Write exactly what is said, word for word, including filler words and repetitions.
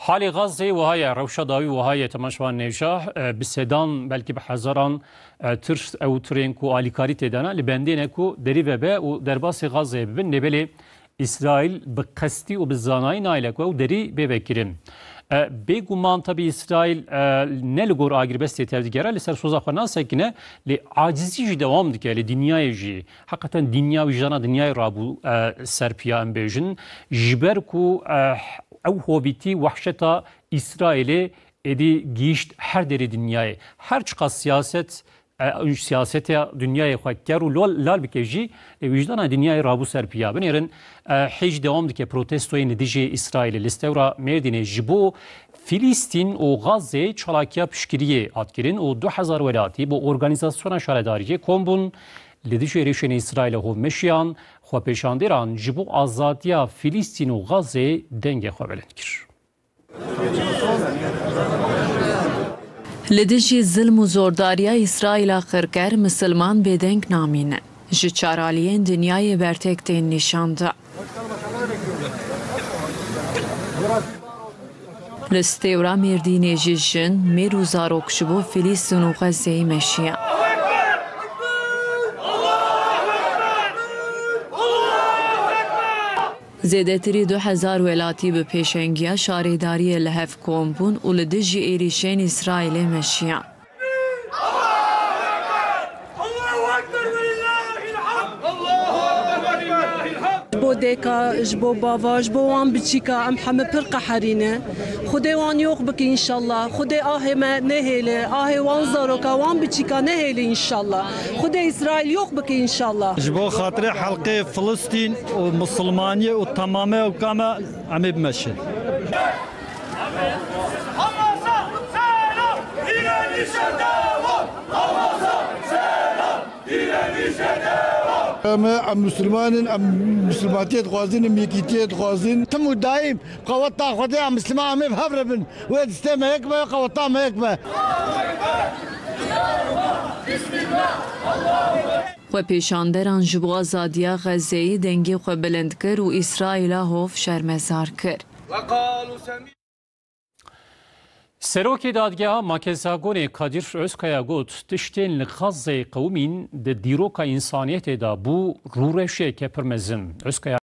Halê Gazeyê wiha ye, rewşa dawî wiha ye, temaşevan nêja, e, bi sedan, belkî bi hezaran, e, tir, ew tirên ku alîkarî tê de ne, li bendê ne ku derî vebe û derbasê Gazeyê bibin, lê belê Îsraîl bi qestî û bi zanayî nayêle ku ew derî bê vekirin. E, bêguman tabî Îsraîl, e, ne li gor agirbestê tevdigere, li ser soza xwe nasekine, lê acizî jî dewam dike li dinyayê jî. Heqeten dinya wijana dinyayê rabû, e, ser piya em bêjin. Ji ber ku, e, ew hovîtî, wehşeta Îsraîlê êdî gihîşt her derê dinyayê. Her çiqas siyaset, e, siyasetê dinyayê xwe ker û lol, lal bike jî, e, wijdana dinyayê rabû ser piya. Binêrin, e, hêj dewam dike protestoyên li dijî Îsraîlê. Li stewra Mêrdînê ji bo Filîstîn û Gazê çalakiya piştgiriyê hat kirin û du hezar welatî bo organîzasyona şaredariyê kom bûn. Li dijî êrişên Îsraîlê hov meşiyan, xwepêşandêran ji bo azadiya Filîstîn û Gazê dengê xwe bilind kir. Li dijî zilm û zordariya Îsraîla qirker misilman bêdeng namînin. Ji çar aliyên dinyayê bertek tên nîşan da. Li stêwra Mêrdînê jî jin, mêr û zarok ji bo Filîstîn û Xezeyê meşiyan. Zêdetirî du hezar welatî bi pêşengiya şaredariyê li hev kom bûn û li dijî êrîşên Îsraîlê meşiyan. Ji bo dêka, ji bo bava, ji bo wan biçîka em heme pir qeherî ne. Xwedê wan yox bike înşallah. Xwedê ahê me nehêle, ahê wan zaroka, wan biçîka nehêle înşallah. Xwedê Îsraîl yox bike înşallah. Ji bo xatirê helqê Filistîn û misilmaniyê û temameya wika me em ê bimeşin. Em, em Musulman in, em Musulmantiyê dixwazin, em yekîtiyê dixwazin. Tim û daîm qeweta Xwedê em Musulman em ê bi hev re bin. Wê distê me yek be, qeweta me yek be. Xwepêşanderan ji bo azadiya Xezeyê dengê xwe bilind kir û Îsraîla hov şermezar kir. Serokê Dadgeha Makezagonê Kadir Özkaya got, tiştên li Xezeyê qewimîn di dîroka însaniyetê de bû rûreşeke pir mezin. Özkaya